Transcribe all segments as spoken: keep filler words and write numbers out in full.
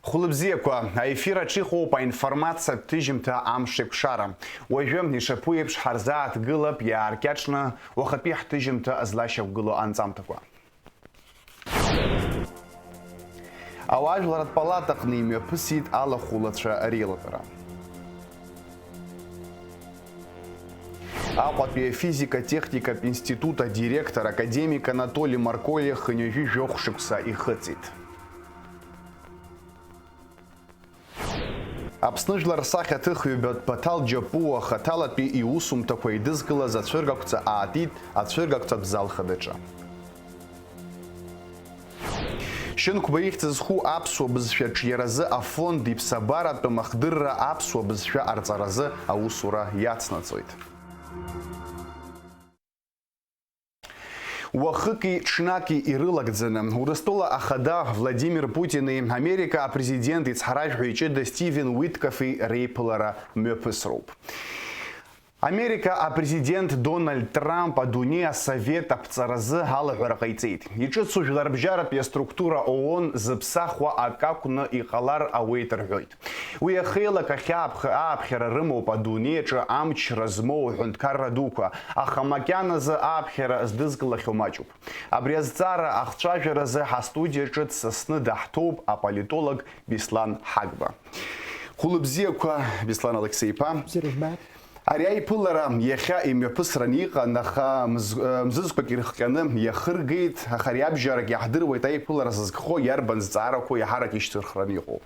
Хәылбзиақәа, аефир аҿы иҟоуп аинформациатә ҭыжьымҭа Амшеикәшара. Уажәы, ишаԥу еиԥш, ҳарзааҭгылап иааркьаҿны уахатәи ҳҭыжьымҭа злашьақәгылоу анҵамҭақәа. Ауаажәларратә палатаҟны имҩаԥысит алахәылацәа реилатәара. Аҟәатәи афизика-техникатә институт адиректор академик Анатоли Марколи хынҩажәи жәохә шықәса ихыҵит. Аԥсны жәлар рсахьаҭыхҩы Баҭал Џьапуа хаҭалатәи иусумҭақәа еидызкылаз ацәыргақәҵа аатит ацәыргақәҵатә зал хадаҿы. Шьынқәба ихьӡ зху аԥсуа бызшәа аҿиаразы афонд иԥсабаратәым ахдырра аԥсуа бызшәа арҵаразы аусура иацнаҵоит. Уахыки ҽнаки ирылагӡаны, Урыстәыла ахада Владимир Путини Америка апрезидент ицҳаражәҳәаҩ ҷыда Стивен Уиткофи реиԥылара мҩаԥысроуп. Америка апрезидент Дональд Трамп адунеи асовет аԥҵаразы алаҳәара ҟаиҵеит. Иҿыцу жәларбжьаратәи аструктура ООН зыԥсахуа акы акәны иҟалар ауеит рҳәоит. Уи ахеилак ахьаапх-, ааԥхьара рымоуп адунеи аҿы амчра змоу аҳәынҭқарра дуқәа, аха макьаназы ааԥхьара здызкылахьоу маҷуп. Абри азҵаара ахцәажәаразы ҳастудиаҿы дсасны даҳҭоуп аполитолог Беслан Ҳагба. Хәылбзиақәа, Беслан Алексеи-иԥа. Бзиа рыжәбааит. Ари аиԥылара иахьа имҩаԥысран иҟан, аха мз-, э, мзызқәак ирыхҟьаны иахыргеит, аха ари абжьарак иаҳдыруеит аиԥылара зызкхо иарбан зҵаарақәоу иаҳарак ишьҭырхраны иҟоу.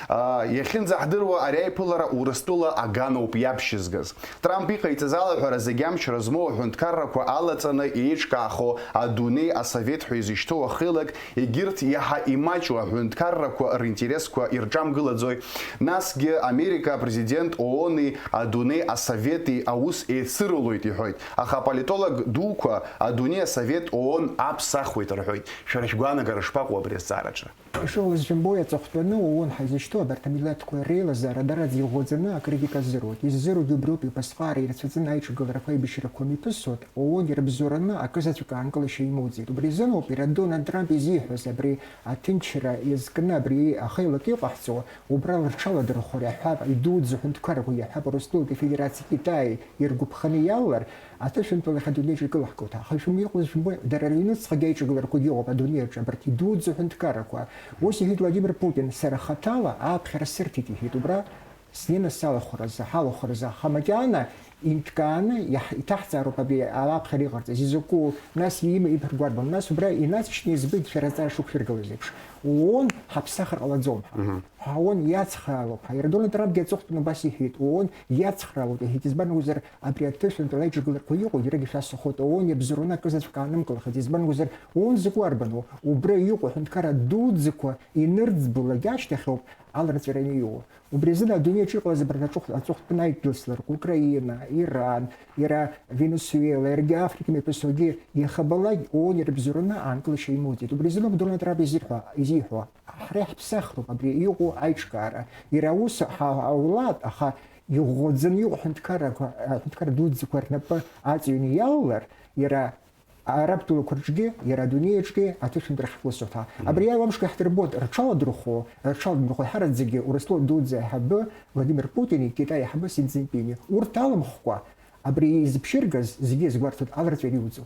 А, иахьынӡаҳдыруа, ари аиԥылара Урыстәыла аганоуп иаԥшьызгаз. Трамп иҟаиҵаз алаҳәара зегь амчра змоу аҳәынҭқаррақәа алаҵаны еиҿкаахо адунеи асовет ҳәа изышьҭоу ахеилак, егьырҭ иаҳа имаҷу аҳәынҭқаррақәа ринтересқәа ирҿамгылаӡои? Насгьы Америка апрезидент ООН-и адунеи асовет-и аус еицырулоит иҳәоит. Аха аполитолог дуқәа адунеи асовет ООН аԥсахуеит рҳәоит. Шәара шәгәаанагара шԥаҟоу абри азҵаараҿы? Ишыҟалаз жәымбои, аҵыхәтәаны ООН ҳәа изышьҭоу абарҭ амилаҭқәа реилазаара дара аӡәы иӷәӷәаӡаны акритика азыруеит. Иззыругьы убриоуп, иԥысҟаара ирацәаӡаны аиҿагыларақәа аибашьрақәа мҩаԥысуеит, ООН ирыбзоураны акызаҵәык аанкылашьа имоуӡеит. Убри азыноуп иара Дональд Трамп изиҳәоз абри аҭынчра иазкны абри ахеилак иҟаҳҵо, убра рҽаладырхәыр иаҳҳәап, идуӡӡоу ҳәынҭқаррақәа иаҳҳәап, Урыстәылатәи Афедерациеи Китаии иргәаԥханы иалалар, аҭышәынтәалахь адунеи аҿы икылаҳгоит. Аха ишәымҩа иҟалаз шәымбои, дара рыҩнуҵҟагьы аиҿагыларақәагьы ыҟоуп адунеи аҿы, абарҭ идуӡӡоу ҳәынҭқаррақәа. Ус иҳәеит Владимир Путин, сара хаҭала ааԥхьара сырҭеит, иҳәеит, убра снеины салахәразы, ҳалахәразы, аха макьана инҭкааны иаҳ-, иҭаҳҵаароуп абри ааԥхьара иҟарҵаз, изакәу, нас иима-, ибаргәарбон, нас убра инацшьны избеит шәара аҵара шықәшәыргылаз еиԥш. ООН ҳаԥсахыр ҟалаӡом ҳәа. Мгм. ООН иацхраалоуп ҳәа. Иара Дональд Трампгьы аҵыхәтәаны убас иҳәеит, ООН иацхраалоит, иҳәеит, избан акәзар, абри аҭышәынтәалеи аиҿагыларақәа иҟоу, иаргьы шәасҳәахоит, ООН иабзоураны акызаҵәык аанымгылахеит, избан акәзар, ООН закәу арбану? Убра иҟоу аҳәынҭқарра дуӡӡақәа инырӡбалак ашьҭахьоуп аларҵәара аниоуа. Убри азын адунеи аҿы иҟалаз абарҭ аҵыхә-, аҵыхәтәаны аидгьылсларақәа, Украина, Иран, иара Венесуела, иаргьы Африка мҩаԥысуагьы иахьабалак ООН иара бзоураны аанкылашьа имоуӡеит. Убри азыноуп Дональд Трамп изирҳәо, изиҳәо, ҳара иаҳԥсахроуп абри иҟоу аиҿкаара. Иара аус ҳа-, ҳаулаатә, аха иӷәӷәаӡаны иҟоу аҳәынҭқаррақәа, аҳәынҭқарра дуӡӡақәа рнапы аҵҩны иалалар, иара Араб тәылақәа рҿгьы, иара адунеи аҿгьы аҭышәынтәра ҳхылсуеит ҳәа. Мгм. Абри аиуа амшқәа иаҳдырбоит, рҽаладырхәо, рҽаладырхәо ҳараӡәгьы Урыстәыла дуӡӡа аиҳабы Владимир Путини, Китаи аиҳабы Си Цзиньпини. Урҭ аламхәқәа, абри изыԥшьыргаз зегьы иазгәарҭоит, аларҵәара иуӡом.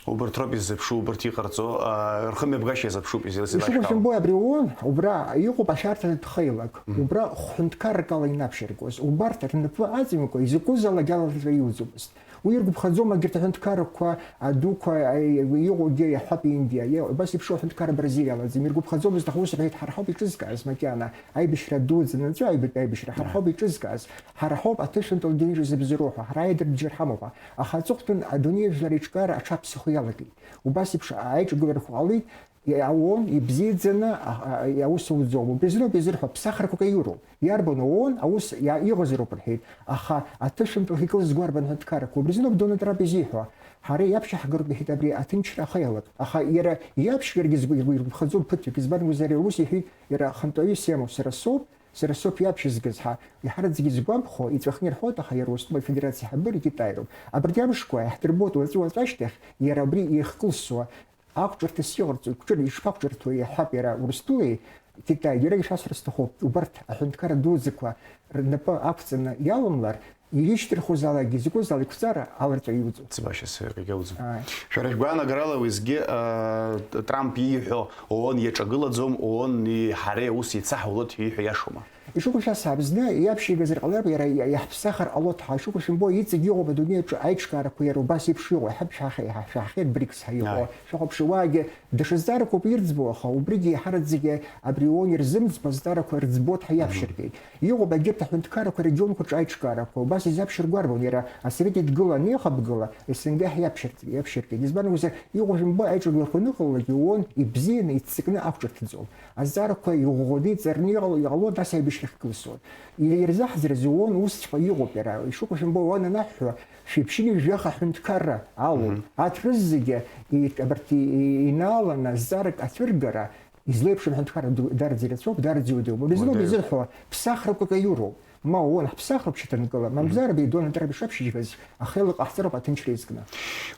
Убарҭ роуп иззыԥшу, убарҭ иҟарҵо, а, рхымҩаԥгашьа иазыԥшуп, изеилзеилак Ишыгәышьамбои абри ООН, убра иҟоуп ашәарҭаратә хеилак, Мгм. убра хәынҭқаррак ала инаԥшьаркуаз, убарҭ рнапы аҵаҩмкәа изакәызаалак аларҵәара иуӡомызт. Уи иргәаԥхаӡом, егьырҭ аҳәынҭқаррақәа, адуқәа, аи-, иҟоугьы иаҳҳәап, Индиа, иа-, убас еиԥш аҳәынҭқарра Бразилиа алаӡам, иргәаԥхаӡомызт, аха ус рҳәеит, ҳара ҳауп иҿызкааз макьана, аибашьра дуӡӡа нанҵәо аибыт-, аибашьра, ҳара ҳауп иҿызкааз, ҳара ҳауп аҭышәынтәалатә дунеи зыбзоуроу ҳәа, ҳара аидырбжьара ҳамоуп ҳәа. Аха аҵыхәтәан адунеи жәлар еиҿкаара аҽаԥсахуа иалагеит. Убас еиԥш аиҿагыларақәа ҟалеит, ООН ибзиаӡаны, а, а, аус ауӡом. Убри азыноуп изырҳәо, ԥсахрақәак аиуроуп. Иарбан ООН аус иа-, иҟазароуп рҳәеит, аха аҭышәынтәалахь икылзго арбан ҳәынҭқаррақәа? Убри азыноуп Дональд Трамп изиҳәо, ҳара иаԥшьаҳгароуп иҳәеит абри аҭынчра ахеилак. Аха иара иаԥшьгаргьы згәы-, игәы иргәаԥхаӡом ԥыҭҩык, избан акәзар, иара ус иҳәеит, иара ахантәаҩыс иамоу сара соуп, сара соуп иаԥшьызгаз ҳәа. Иҳараӡәгьы изгәамԥхо, иҵәахны ирҳәоит, аха иара Урыстәыла Афедерациа аиҳабыра Китаи роуп. Абарҭ амшқәа иаҳдырбоит уаҵәы-уаҵәы ашьҭахь, иара абри ихкылсуа, Ақәҿырҭас иҟарҵоит, кәҿыр ишԥақәҿырҭуеи, иаҳҳәап, иара Урыстәылеи Китай, иара ишәасҳәар сҭахуп, убарҭ аҳәынҭқарра дуӡӡақәа рнапы ақәҵаны иалымлар, ирышьҭырхуаз алагьы, изакәыз ала иқәҵара аларҵәара иуӡом. Ҵибашьас егьауӡом. Ааи. Шәара шәгәаанагарала уеизгьы, а, Трамп ииҳәо, ООН иаҿагылаӡом, ООН-и ҳареи аус еицаҳаулоит ҳәа ииҳәо иашоума? Ишыҟоу шәасҳәап, зны иаԥшьигазар ҟалап, иара иа-, иаҳԥсахыр ҟалоит ҳәа. Ишыҟоу шәымбои, иҵегь иҟоуп адунеи аҿы аиҿкаарақәа иара убас еиԥш иҟоу, иҳаԥшьаахеит, иҳа-, шәаҳахьеит БРИКС ҳәа иҟоу. Ааи. Шәахәаԥши, уаагьы даҽа зҵаарақәоуп ирӡбо, аха убригьы еиҳараӡакгьы абри ООН ирзымӡбо азҵаарақәа рӡбоит ҳәа иаԥшьыргеит. Иҟоуп егьырҭ аҳәынҭқаррақәа, арегионқәа рҿы аиҿкаарақәа. Убас изаԥшьыргәарбон иара асовет идгыла анеихабгыла, СНГ ҳәа иаԥшьыргеит, иаԥшьыргеит. Избан акәзар, иҟоу жәымбо аиҿагылақәа аныҟалалакгьы ООН ибзианы, иццакны ақәҿырҭӡом. Азҵаарақәа иӷәӷәаны иҵарны иҟало, иҟало, нас аибашьра ахькылсуа. Иара ирзаҳӡарыз ООН усҵәҟьа иҟоуп иара. Ишыҟоу шәымбо, ООН анаҳҳәо, шәиԥшьыни жәаха ҳәынҭқарра алоуп. Мгм. Арҭ рызегьы, и-, абарҭ и-, и-, инааланы азҵаарак ацәыргара, излеиԥшым ҳәынҭқарра ду-, дараӡа ирацәоуп, дараӡа иудыруам. Абри зны Уадаҩуп. Изырҳәо, ԥсахрақәак аиуроуп. Ма ООН ҳԥсахроуп шьаҭанкыла, мамзар абри Дональд Трамп ишаԥшьыжьхаз ахеилыҟа ҟаҳҵароуп аҭынчра изкны.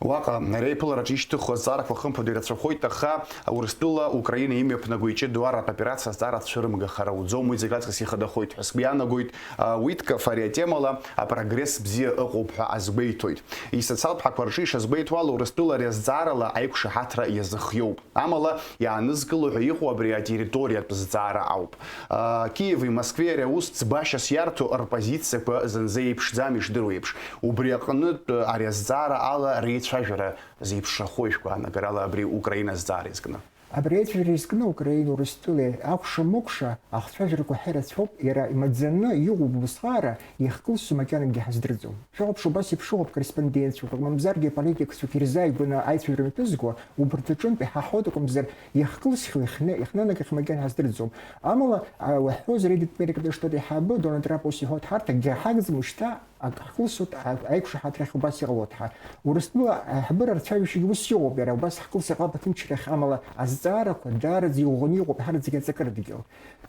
Уаҟа реиԥылараҿы ишьҭыху азҵаарақәа хымԥада ирацәахоит, аха Урыстәыла Украина имҩаԥнаго иҷыдоу арратә операциа азҵаара цәырымгахар ауӡом, уи зегь аҵкыс ихадахоит ҳәа сгәы иаанагоит. А, Уитков ари атемала апрогресс бзиа ыҟоуп ҳәа азгәеиҭоит. Исоциалтә ԥҳақәа рҿы ишазгәеиҭо ала, Урыстәыла ари азҵаарала аиқәшаҳаҭра иазыхиоуп. Амала, иаанызкыло ҳәа иҟоу абри атерриториатә зҵаара ауп. А, Киеви Москвеи ари аус ӡбашьас иарҭо рпозициақәа зынӡа еиԥшӡам ишдыру еиԥш. Убри аҟнытә, ари азҵаара ала реицәажәара зеиԥшрахои шәгәаанагарала абри Украина азҵаара изкны? Абри аицәажәара изкны Украина Урыстәылеи акәша-мыкәша ахцәажәарақәа ҳәа ирацәоуп, иара имаӡаны иҟоуп убысҟаара иахькылсу макьанагьы ҳаздырӡом. Шәахәаԥш, убас еиԥш ыҟоуп корреспондентцәақәак, мамзаргьы аполитикцәак ирзааигәаны аицәажәара мҩаԥызго, убарҭ рҿынтә иҳаҳауеит акәымзар, иахькылсхьоу иахьны-, иахьнанагахьоу макьана ҳаздырӡом. Амала, а, уаҳҳәозар, Еиҳабы Америкатәи Штат аиҳабы Дональд Трамп ус иҳәоит, ҳарҭ акгьы ҳагӡам, шьҭа ак ҳкылсуеит, а-, аиқәшаҳаҭрахь убас иҟалоит ҳәа. Урыстәыла аиҳабыра арцәажәашьагьы ус иҟоуп, иара убас ҳкылсыр ҟалап аҭынчрахь, амала азҵаарақәа даараӡа иӷәӷәаны иҟоуп ҳарҭ зегьы аҵакырадгьыл.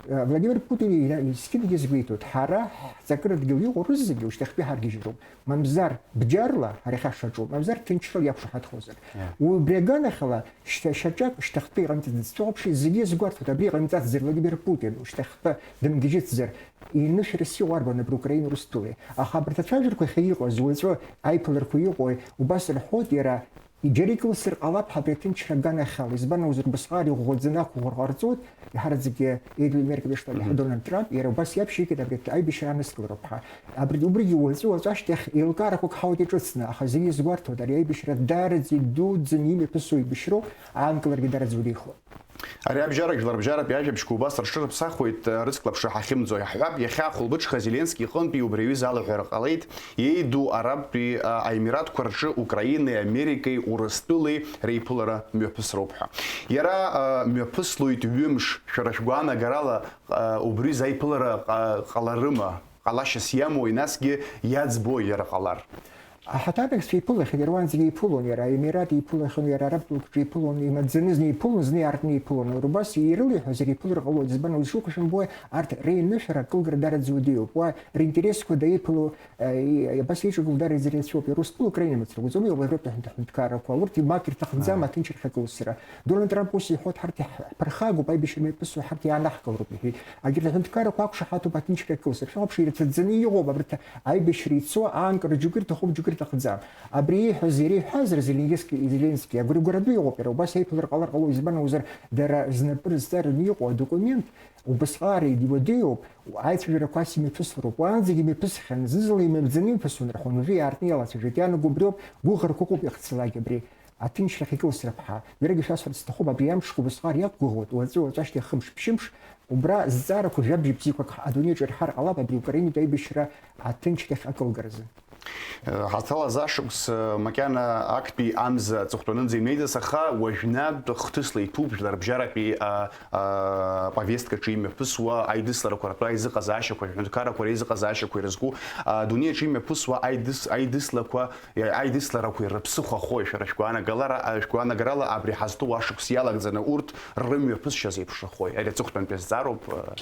Владимир Путин зқьынгьы иазгәеиҭоит, ҳара ҳҵакырадгьыл иҟоу рызегьы ушьҭахьтәи ҳаргьежьроуп. Мамзар бџьарла ҳара иахьа ҳшаҿу, мамзар ҭынчрала иақәшаҳаҭхозар. Иа. Уи убри аганахьала шьҭа-, шьаҿак шьҭахьтәи иҟамҵаӡац. Шәахәаԥши, зегьы иазгәарҭоит, абри иҟамҵацзар Владимир Путин, ушьҭахьтәа дымгьежьыцзар, инышәарас иҟоу арбан абри Украина Урыстәылеи? Аха абарҭ ацәажәарақәа иахьа иҟаз, уаҵәы аиԥыларақәа иҟоу, убас рҳәоит иара, Џьара икылсыр ҟалап ҳәа абри аҭынчра аганахьала, избан акәзар, убасҟак иӷәӷәаӡаны ақәыӷәӷәара ҟарҵоит, иаҳараӡакгьы Еиҳабы Америкатәи Штат Мгм. Дональд Трамп, иара убас иаԥшьигеит абри аибашьра аныскылароуп ҳәа. Абри, убригьы уаҵәы-уаҵәы ашьҭахь еилкаарақәак ҳауеит иҿыцны, аха зегьы изгәарҭоит, ари аибашьра даараӡа идуӡӡаны имҩаԥысуа еибашьроуп, аанкыларагьы даараӡа иудеихуеит. Ари абжьарак жәларбжьаратәи ажәабжьқәа убас рҿы рыԥсахуеит, рыцклаԥшра ҳахьымӡо. Иаҳҳәап, иахьа ахәылбыҽха Зеленски иҟынтәи убри аҩыза алаҳәара ҟалеит, Еиду Арабтәи, а, Аемиратқәа рҿы Украинеи, Америкеи, Урыстәылеи реиԥылара мҩаԥысроуп ҳәа. Иара, а, мҩаԥыслоит ҩымш, шәара шәгәаанагарала, а, убри аҩыза аиԥылара ҟа-, ҟаларыма? Ҟалашьас иамои, насгьы иаӡбои иара ҟалар? Аҳаҭанакцәа иԥылахьан, иара уаанӡагьы иԥылон, иара Аемират иԥылахьан, иара Арабтәылак рҿы иԥылон, имаӡаны зны иԥылон, зны иаартны иԥылон. Уара убас ирылеиҳәозар иԥылар ҟалоит, избан акәзар, шәымбои, арҭ реинышәара акылгара дараӡа иудеиуп. Уа ринтересқәа даиԥыло Е, и-, абас еиҿагыло дара изы рацәоуп. Иара Урыстәыла Украина мацара акәӡам, иҟоуп Европатәи аҳәынҭ-, аҳәынҭқаррақәа. Урҭ имак ирҭахӡам Ааи. аҭынчрахь акылсра. Дональд Трамп ус иҳәоит, ҳарҭ иаҳ-, ҳԥырхагоуп, аибашьра мҩаԥысуа ҳарҭ иаанахгалароуп, иҳәеит. Егьырҭ аҳәынҭқаррақәа ақәшаҳаҭуп аҭынчра акылсра. Шәахәаԥш, ирацәаӡаны иҟоуп абарҭ аибашьра ицо, аанкара џьоукы ирҭахуп, џьоукы ирҭахӡам. Абри ииҳәаз иара иҳәазар, Зеленски, Зеленски агәыргәаратәы иҟоуп, иара убас аиԥылара ҟалар ҟалоит, избан акәзар, дара знапы рызҵараны иҟоу адокумент убасҟак иуадаҩуп, Аицәажәарақәа ас имҩаԥысроуп. Уаанӡагьы имҩаԥысхьан, зны-зынла имҩаԥӡаны имҩаԥысуан рҳәон, уажәы иаартны иалацәажәоит. Иаанагоу убриоуп, гәыӷрақәак ыҟоуп иахьцалак абри аҭынчрахь икылсра ԥҳа. Ҩарагьы шәасҳәарц сҭахуп, абри амшқәа убасҟак иақәгәыӷуеит, уаҵәы, уаҵәашьҭахь хымш, ԥшьымш, убра зҵаарақәа жәабжьбзиақәак адунеи аҿы ирҳар ҟалап абри Украинатәи аибашьра аҭынчрахь акылгаразы. Ҳазҭалаз ашықәс, макьана актәи амза аҵыхәтәанынӡа имнеиӡац, аха уажәнатә хҭысла иҭәуп жәларбжьаратәи, а, а, повесткаҿы имҩаԥысуа аидысларақәа ртәы аизыҟазаашьақәа, аҳәынҭқаррақәа реизыҟазаашьақәа ирызку, а, адунеи аҿы имҩаԥысуа аидыс-, аидыслақәа, аидысларақәа ирыԥсыхәахои, шәара шәгәаанагалара, а, шәгәаанагарала абри ҳазҭоу ашықәс иалагӡаны урҭ рымҩаԥысшьа зеиԥшрахои? Ари аҵыхәтәантәи азҵаароуп, а,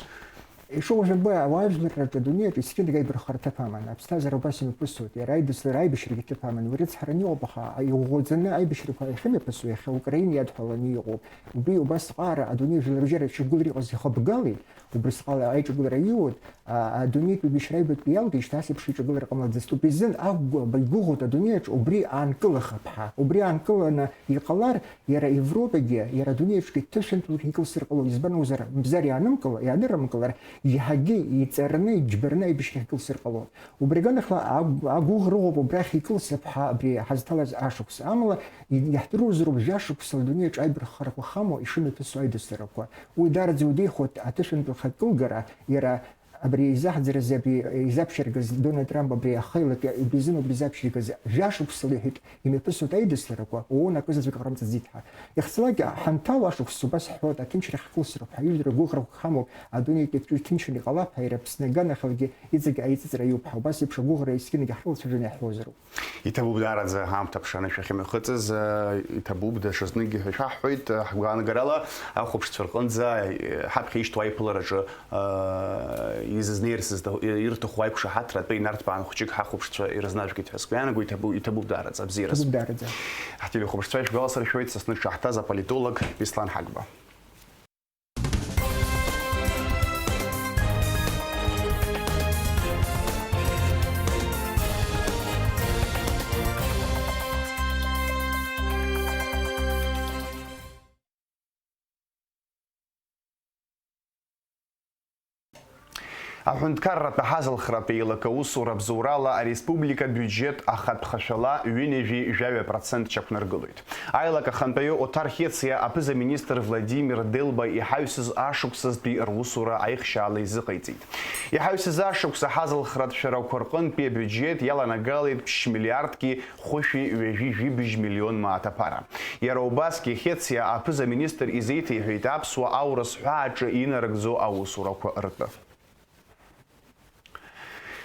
Ишыгәышәымбо, ауаажәларратә адунеиаҿ есқьынагь аибарххара ҭыԥ аман, аԥсҭазаара убас имҩаԥысуеит, иара аидыслара аиԥшьрагьы ҭыԥ аман, уи рыцҳараны иҟоуп, аха иӷәӷәаӡаны аибашьрақәа ахьымҩаԥысуа иахьа Украина иадҳәаланы иҟоуп. Убри убас ҟаара адунеи жәларбжьара аҿагылара иҟаз ихыбгалеит, убрысҟала аиҿагылара иуит, а, адунеитәи быжьра аҩбатәи иалгеижьҭеи ас еиԥш иҿагылара ҟамлаӡацт. Убри азын акәгәы-, игәыӷуеит адунеи аҿы убри аанкылахап ҳәа. Убри аанкыланы иҟалар, иара Европагьы, иара адунеи аҿгьы ҭышәынтәылк икылсыр ҟалоит. Избан акәзар, мзар иаанымкыл-, иаанырымкылар, еиҳагьы иҵарны, иџьбараны аибашьрахь икылсыр ҟалоит. Убри аганахьала агә-, агәыӷра ыҟоуп убрахь икылсып ҳәа абри ҳазҭалаз ашықәс. Амала, и-, иаҳдыруазароуп жәашықәсала адунеи аҿы аибарххарақәа хамоу ишымҩаԥысуа аидысларақәа. Уи даараӡа иудеихоит аҭышәынтәылк акылгара, иара абри изаҳӡараз, абри изаԥшьаргаз Дональд Трамп абри ахеилак убизын убри изаԥшьаргаз, жәашықәсала иҳәеит, имҩаԥысуеит аидысларақәа, ООН акы заҵәык ҟарымҵаӡеит ҳәа. Иахьцалак ҳанҭало ашықәс убас ҳҳәоит, аҭынчра ҳкылсроуп ҳәа, ижәдыруа гәыӷрақәак ҳамоуп, адунеи аҿы ҭынчны иҟалап ҳәа, иара Аԥсны аганахьалгьы иҵегь аиҵыҵра иоуп ҳәа, убас еиԥш агәыӷра есқьынагь ҳрылацәажәаны иаҳуазароуп. Иҭабуп даараӡа аамҭа аԥшаанышә ахьымҩахыҵыз, э, иҭабуп даҽазныгьы ҳәа шәаҳҳәоит, э, ҳгәаанагарала ахәаԥшцәа рҟынӡа, э, ҳаԥхьа ишьҭоу аиԥылараҿы, э, изызнеирц зҭаху, ирҭаху аиқәшаҳаҭра атәы инарҭбааны хәыҷык ҳахәаԥшцәа ирызнажәгеит ҳәа сгәы иаанаго, иҭабу-, иҭабуп даараӡа, абзиараз. Иҭабуп даараӡа. Ҳтелехәаԥшцәа ишәгәаласыршәоит Сасны дшаҳҭаз аполитолог Беслан Ҳагба. Аҳәынҭқарратә аҳазалхратә еилакы аусура абзоурала ареспублика абиуџьет ахатә хашәала ҩынҩажәи жәаҩа процент чақәнаргылоит. Аилак ахантәаҩы Оҭар Хециа аԥыза-министр Владимир Делба иҳаҩсыз ашықәсазтәи русура аихшьаала изыҟаиҵеит. Иҳаҩсыз ашықәс аҳазалхратә шәарақәа рҟынтәи абиуџьет иаланагалеит ԥшь миллиардки хәышәи ҩажәи жәибжь миллион мааҭ аԥара. Иара убасгьы Хециа аԥыза-министр изеиҭеиҳәеит аԥсуа аурыс ҳәааҿы инарыгӡо аусурақәа ртәы.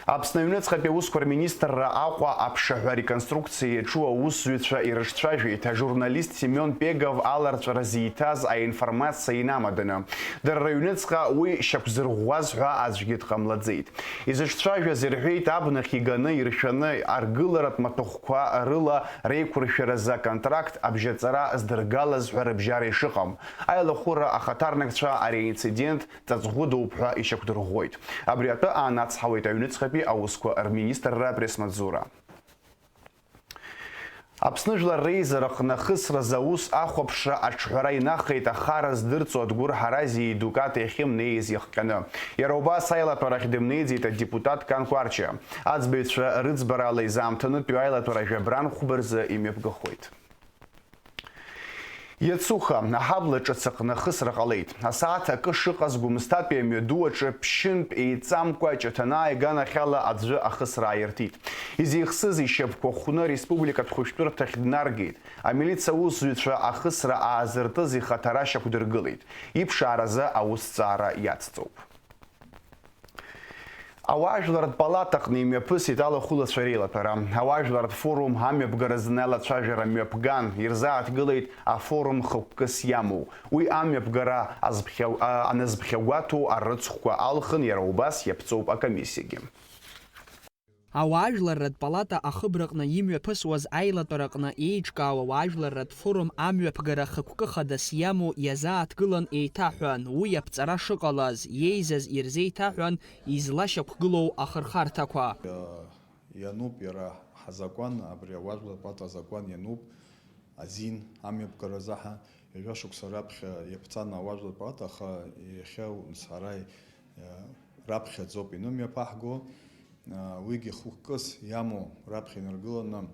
Аԥсны аҩныҵҟатәи аусқәа рминистрра Аҟәа аԥшаҳәа ареконструкциа иаҿу аусзуҩцәа ирыҿцәажәеит, ажурналист Семион Пегов аларҵәара зиҭаз аинформациа инамаданы. Дара рыҩныҵҟа уи шьақәзырӷәӷәаз ҳәа аӡәгьы дҟамлаӡеит. Изыҿцәажәаз ирҳәеит, абнахь иганы иршәаны аргыларатә маҭәахәқәа рыла реиқәыршәаразы аконтракт абжьаҵара здыргалаз ҳәа рыбжьара ишыҟам. Аилахәыра ахаҭарнакцәа ари аинцидент ҵаҵӷәыдоуп ҳәа ишьақәдырӷәӷәоит. Абри атәы аанацҳауеит аҩныҵҟатәи аусқәа рминистрра апресс-маҵзура. Аԥсны Жәлар Реизараҟны ахысразы аус ахәаԥшра аҿҳәара инахеит ахара здырҵо Адгәыр Ҳарази идукат иахьымнеиз иахҟьаны. Иара убас аилатәарахь дымнеиӡеит адепутат Кан Кәарҷиа. Аӡбаҩцәа рыӡбарала изаамҭанытәиу аилатәара жәабран хәба рзы имҩаԥгахоит. Иацуха аҳабла ҿыц аҟны ахысра ҟалеит. Асааҭ акы шыҟаз Гәымсҭатәи амҩаду аҿы ԥшьынтә еиҵамкәа ҷыҭанаа иганахьала аӡәы ахысра ааиртит. Изихсыз ишьапқәа хәны ареспубликатә хәышәтәырҭахь днаргеит. Амилициа аусзуҩцәа ахысра аазыртыз ихаҭара шьақәдыргылеит. Иԥшааразы аусҭҵаара иацҵоуп. Ауаажәларратә палатаҟны имҩаԥысит алахәылацәа реилатәара. Ауаажәларратә форум амҩаԥгаразын аилацәажәара мҩаԥган, ирзааҭгылеит афорум хықәкыс иамоу. Уи амҩаԥгара азԥхьа-, а, аназԥхьагәаҭоу арыцхәқәа алхын, иара убас иаԥҵоуп акомиссиагьы. Ауаажәларратә палата ахыбраҟны имҩаԥысуаз аилатәараҟны еиҿкаау ауаажәларратә форум амҩаԥгара хықәкы хадас иамоу иазааҭгылан еиҭаҳәан, уи аԥҵара шыҟалаз, иеизаз ирзеиҭаҳәан, излашьақәгылоу ахырхарҭақәа. Иануп иара ҳазакәан, абри ауаажәларратә палата азакәан иануп, азин амҩаԥгара азы ҳа ҩажәа шықәса раԥхьа иаԥҵан ауаажәларратә палата, аха иахьа ус ҳара, э, раԥхьаӡоуп инымҩаԥаҳго. Уигьы хықәкыс иамоу раԥхьа инаргыланы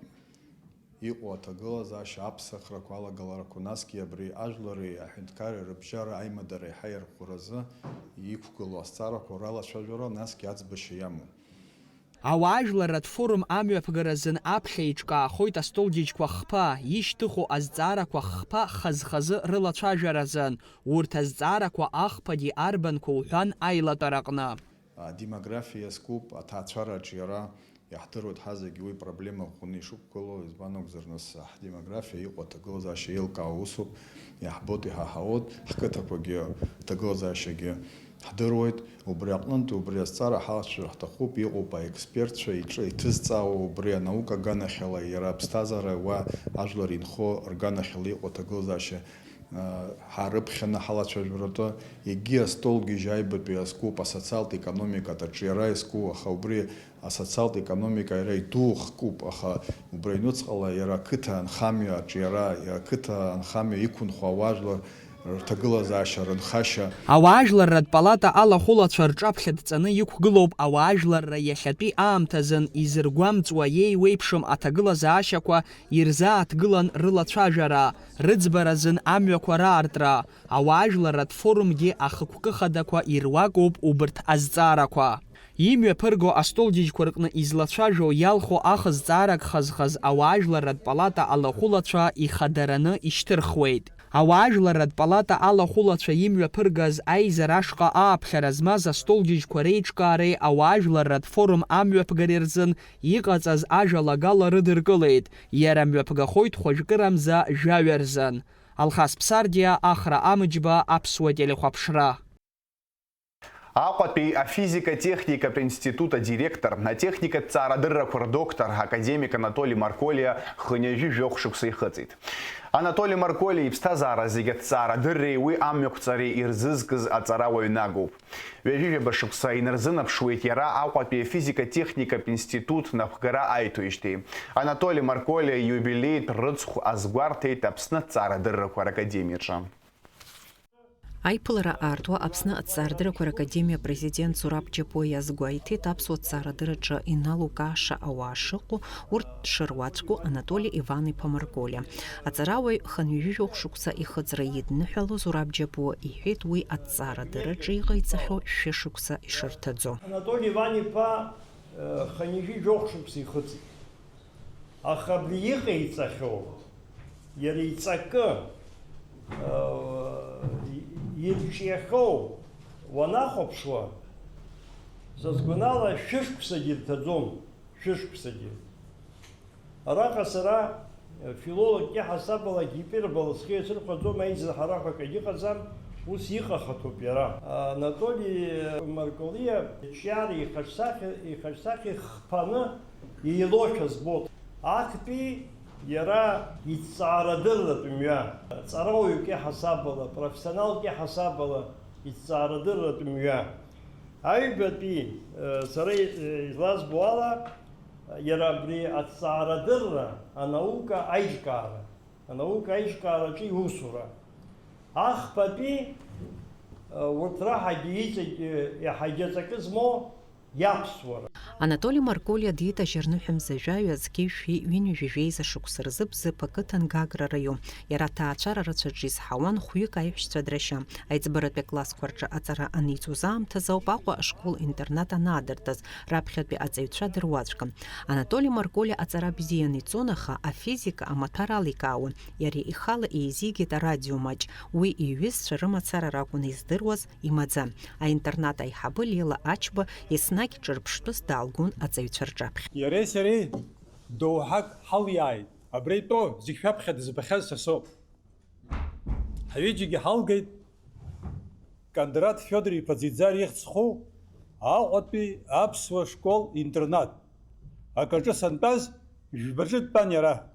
иҟоу аҭагылазаашьа, аԥсахрақәа, алагаларақәа, насгьы абри ажәлари аҳәынҭқарреи рыбжьара аимадара еиҳа иарӷәӷәаразы иқәгылоу азҵаарақәа ралацәажәара, насгьы аӡбашьа иамоу. Ауаажәларратә форум амҩаԥгаразын аԥхьа еиҿкаахоит астолџьыџьқәа хԥа, ишьҭыху азҵаарақәа хԥа хаз-хазы рылацәажәаразын. Урҭ азҵаарақәа ахԥагьы арбанқәа уҳәан аилатәараҟны. Адемографиа иазкуп аҭаацәараҿ иара, иаҳдыруеит ҳазегьы уи проблема ӷәӷәаны ишықәгылоу, избан акәзар, нас ҳдемографиа иҟоу аҭагылазаашьа еилкаау усуп, иаҳбоит, иҳаҳауеит, ҳқыҭақәагьы аҭагылазаашьагьы Ҳдыруеит, убри аҟнынтәи убри азҵаара ҳалацәажәар ҳҭахуп, иҟоуп аекспертцәа иҿы иҭызҵаауа убри анаука аганахьала иара аԥсҭазаара уа ажәлар инхо рганахьала иҟоу аҭагылазаашьа, а, ҳарыԥхьаны ҳалацәажәаратәы, егьи астолгьежь аҩбатәи иазкуп асоциалтә економикатә аҿиара иазку, аха убри асоциалтә економика иара идухкуп, аха убри аҩнуҵҟала иара ақыҭа анхамҩа аҿиара, иара ақыҭа анхамҩа иқәынхо ауаажәлар рҭагылазаашьа, рынхашьа. Ауаажәларратә палата алахәылацәа рҿаԥхьа дҵаны иқәгылоуп ауаажәларра иахьатәи аамҭазын изыргәамҵуа иеиуеиԥшым аҭагылазаашьақәа ирзааҭгылан рылацәажәара, рыӡбаразын амҩақәа раартра. Ауаажәларратә форумгьы ахықәкы хадақәа ируакуп убырҭ азҵаарақәа. Имҩаԥырго астолгьежьқәа рҟны излацәажәо иалху ахы зҵаарак хазхаз ауаажәларратә палата алахәылацәа ихадараны ишьҭырхуеит. Ауаажәларратә палата алахәылацәа имҩаԥыргаз аизара ашҟа ааԥхьара змаз астолгьежьқәа реиҿкаареи ауаажәларратә форум амҩаԥгареи рзын иҟаҵаз ажәалагала рыдыркылеит, иара мҩаԥгахоит хәажәкырамза жәаҩа рзын. Алхас Ԥсардиа, Ахра Амыџьба, Аԥсуа телехәаԥшра. Аҟәатәи афизика-техникатә институт адиректор, атехникатә ҵаарадыррақәа рдоктор, академик Анатоли Марколиа хынҩажәи жәохә шықәса ихыҵит. Анатоли Марколиа иԥсҭазаара зегьы аҭҵаарадырреи уи амҩақәҵареи ирзызкыз аҵарауаҩ нагоуп. Ҩажәижәаба шықәса инарзынаԥшуеит иара Аҟәатәи афизика-техникатә институт напхгара аиҭоижьҭеи. Анатоли Марколиа ииубилеитә рыцхә азгәарҭеит Аԥсны аҭҵаарадыррақәа ракадемиаҿы. Аиԥылара аартуа Аԥсны аҭҵаарадыррақәа ракадемиа апрезидент Зураб Џьапуа иазгәеиҭеит, аԥсуа ҭҵаарадырраҿы иналукааша ауаа шыҟоу, урҭ дшыруаӡәку Анатоли Иван-иԥа Марколиа. Аҵарауаҩ хынҩажәи жәохә шықәса ихыҵра идныҳәало Зураб Џьапуа иҳәеит, уи аҭҵаарадырраҿы иҟаиҵахьоу шәышықәса ишырҭаӡо. Анатоли Иван-иԥа, э, хынҩажәи жәохә шықәса ихыҵит. Аха абри иҟаиҵахьоу, иара иҵакы, э, ирҿиахьоу уанахәаԥшуа, са сгәанала, шәышықәсагьы ирҭаӡом, шәышықәсагьы. Араҟа сара, э, филологк иаҳасабала, гипербола схы иасырхәаӡом, аизара ҳәа акгьы ыҟаӡам, ус иҟахаҭоуп иара. Анатоли Марколиа иҿиара ихаҿсахьа, ихаҿсахьа хԥаны еилоушәа збоит. Актәи иара иҭҵаарадырратә мҩа, ҵарауаҩык иаҳасабала, профессионалк иаҳасабала иҭҵаарадырратә мҩа. Аҩбатәи, э, сара, э, излазбо ала, иара абри аҭҵаарадырра, анаука аиҿкаара, анаука аиҿкаараҿы иусура. Ахԥатәи, э, урҭ раҳагьы иҵегь, э, иаҳагьы аҵакы змоу иаԥсуара. Анатоли Марколиа диит ажьырныҳәа мза жәаҩа зқьи жәшәи ҩынҩажәи жәеиза шықәса рзы Бзыԥ ақыҭан Гагра араион. Иара аҭаацәара рацәаҿы изҳауан хәҩык аиҳәшьцәа драшьа. Аиҵбаратәи аклассқәа рҿы аҵара аниҵоз аамҭазы ауп Аҟәа ашкол-интернат анаадыртыз, раԥхьатәи аҵаҩцәа дыруаӡәкын. Анатоли Марколиа аҵара бзианы иҵон, аха афизика амаҭәар аликаауан. Иара ихала еизигеит арадио маҷ. Уи иҩызцәа рымацара ракәын издыруаз, имаӡа. Аинтернат аиҳабы Лела Ачба еснагь ҿырԥштәыс даалгон аҵаҩцәа рҿаԥхьа. Иареи сареи доуҳак ҳалиааит. Абра итәоу зегь шәаԥхьа дызбахьаз са соуп. Ҳҩыџьагьы ҳалгеит Кондрат Федор-иԥа Ӡиӡар ихьӡ зху Аҟәатәи аԥсуа школ-интернат. Акаҿы сантәаз, жәбаҿы дтәан иара.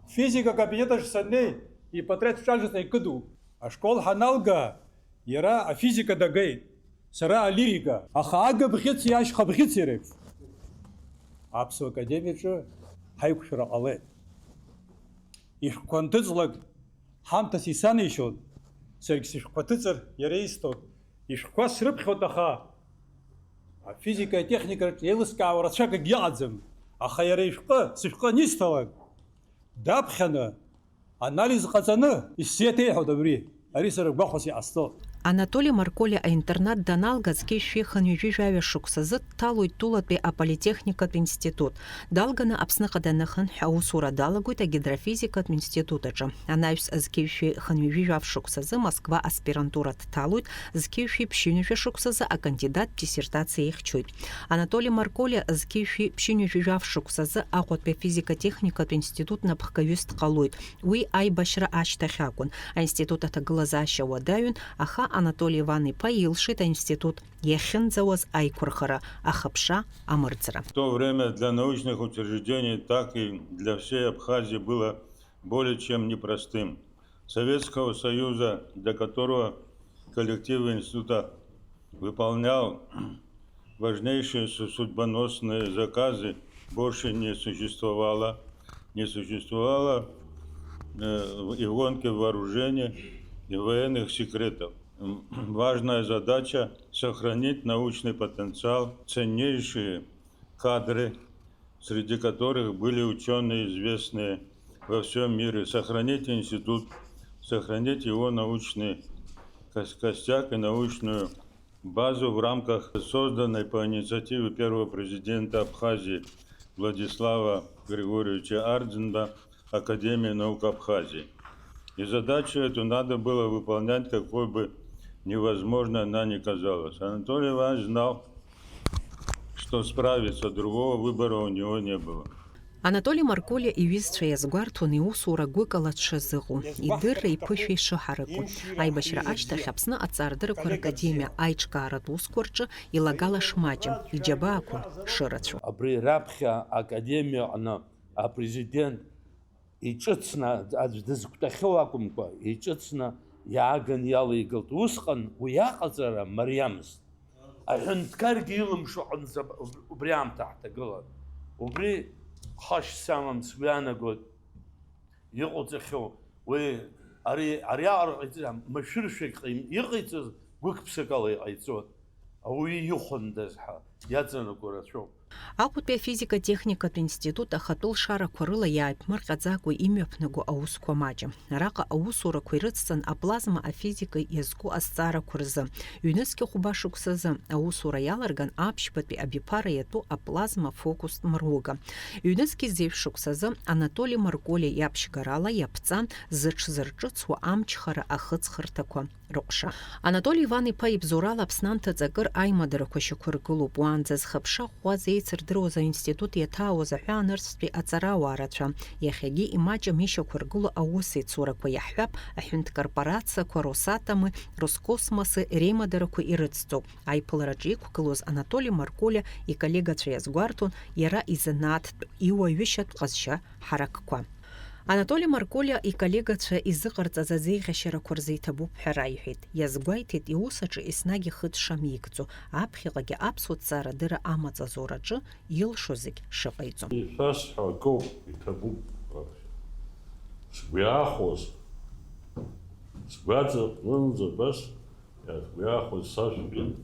Физика акабинет аҿы саннеи, ипатреҭ ҿажаҵа икыдуп. Ашкол ҳаналга, иара афизика дагеит, сара алирика, аха агабӷьыци ашьхабӷьыци реиԥш. Аԥсуа академиаҿы ҳаиқәшәара ҟалеит. Ишәҟәқәа анҭыҵлак, ҳамҭас исанеишьон, саргь сышәҟәқәа ҭыҵыр иара исҭон. Ишәҟәқәа срыԥхьоит, аха афизика атехникаҿ еилыскаауа рацәак акгьы ыҟаӡам. Аха иара ишәҟәы, сышәҟәы анисҭалак, даԥхьаны, анализ ҟаҵаны, исзеиҭеиҳәоит абри. Ари сара гәахәас иҟасҵо. Анатоли Марколиа аинтернат даналга, зқьи жәшәи хынҩажәи жәаҩа шықәсазы дҭалоит тәылатәи аполитехникатә институт. Далганы Аԥсныҟа данахынҳә аусура далагоит агидрофизикатә институт аҿы. Анаҩс зқьи жәшәи хынҩажәи жәаф шықәсазы Москва аспирантура дҭалоит, зқьи жәшәи ԥшьынҩажәа шықәсазы акандидаттә диссертациа ихьчоит. Анатоли Марколиа зқьи жәшәи ԥшьынҩажәи жәаф шықәсазы Аҟәатәи афизика-техникатә институт напхгаҩыс дҟалоит. Уи аибашьра ашьҭахь акәын. Аинститут аҭагылазаашьа уадаҩын, аха Анатоли Иван-иԥа илшеит аинститут иахьынӡауаз аиқәырхара, ахыԥша амырӡра. В то время для научных учреждений, так и для всей Абхазии было более чем непростым. Советского Союза, для которого коллектив института выполнял важнейшие су-, судьбоносные заказы, больше не существовало. Не существовало, э, и гонки вооружения, и военных секретов. М, важная задача — сохранить научный потенциал, ценнейшие кадры, среди которых были учёные, известные во всём мире, сохранить институт, сохранить его научный кос-, костяк и научную базу в рамках созданной по инициативе первого президента Абхазии Владислава Григорьевича Ардзинба Академии наук Абхазии. И задачу эту надо было выполнять, какой бы невозможной она ни казалась. Анатолий Иванович знал, что справится, другого выбора у него не было. Анатоли Марколиа иҩызцәа иазгәарҭон иусура гәыкала дшазыҟоу, идырра иԥышәа ишыҳараку. Аибашьра ашьҭахь Аԥсны аҵарадыррақәа ракадемиа аиҿкааратә усқәа рҿы илагала шмаҷым, иџьабаақәа шырацәоу. Абри раԥхьа академиаҟны апрезидент иҿыцны, аӡә дызқәтәахьоу акәымкәа, иҿыцны иааган иалеигалт. Усҟан уи аҟаҵара мариамызт. Аҳәынҭқаргьы илымшо аҟынӡа убри аамҭа ҳҭагылан. Убри хашҭ самам, сгәы иаанагоит, иҟауҵахьоу. Уи ари, ариаҟара ҟаиҵеит, машәыршәагь ҟаим-, иҟаиҵаз гәык-ԥсыкала иҟаиҵоит. Ауаҩы ихәындаз ҳәа иаҵанакуа рацәоуп. Аҟәатәи афизика-техникатә институт ахатәы лшарақәа рыла иааиԥмырҟьаӡакәа имҩаԥнаго аусқәа маҷым. Араҟа аусурақәа ирыцҵан аплазма афизика иазку азҵаарақәа рзы. Ҩнызқьи хәба шықәсазы аусура иаларган аԥшьбатәи абиԥара иатәу аплазма фокустә мыруга. Ҩнызқьи зеижә шықәсазы Анатоли Марколиа иаԥшьгарала иаԥҵан зыҽзырҿыцуа амчхара ахыҵхырҭақәа рыҟәша. Анатоли Иван-иԥа ибзоурала Аԥсны анҭыҵ акыр аимадарақәа шьақәыргылоуп. Уаанӡа зхыԥша ӷәӷәа зеицырдыруаз аинститут иаҭаауаз аҳәаанырцәтәи аҵарауаа рацәа. Иахьагьы имаҷым ишьақәыргыло аусеицурақәа, иаҳҳәап, аҳәынҭкорпорациақәа Росатомы, Роскосмосы реимадарақәа ирыцҵоуп. Аиԥылараҿы иқәгылоз Анатоли Марколиа иколлегацәа иазгәарҭон иара изанааҭтә, иуаҩышьатә ҟазшьа ҳаракқәа. Анатоли Марколиа иколлегацәа изыҟарҵаз азеиӷьашьарақәа рзы иҭабуп ҳәа раиҳәеит. Иазгәеиҭеит, иус аҿы еснагь ихы дшамеигӡо, аԥхьаҟагьы аԥсуа ҭҵаарадырра амаҵазураҿы илшо зегь шыҟаиҵо. Ишәасҳәо акоуп, иҭабуп. Сгәы иаахәоз, сгәаҵаҟнынӡа абас сгәы иаахәоз сашәҳәеит,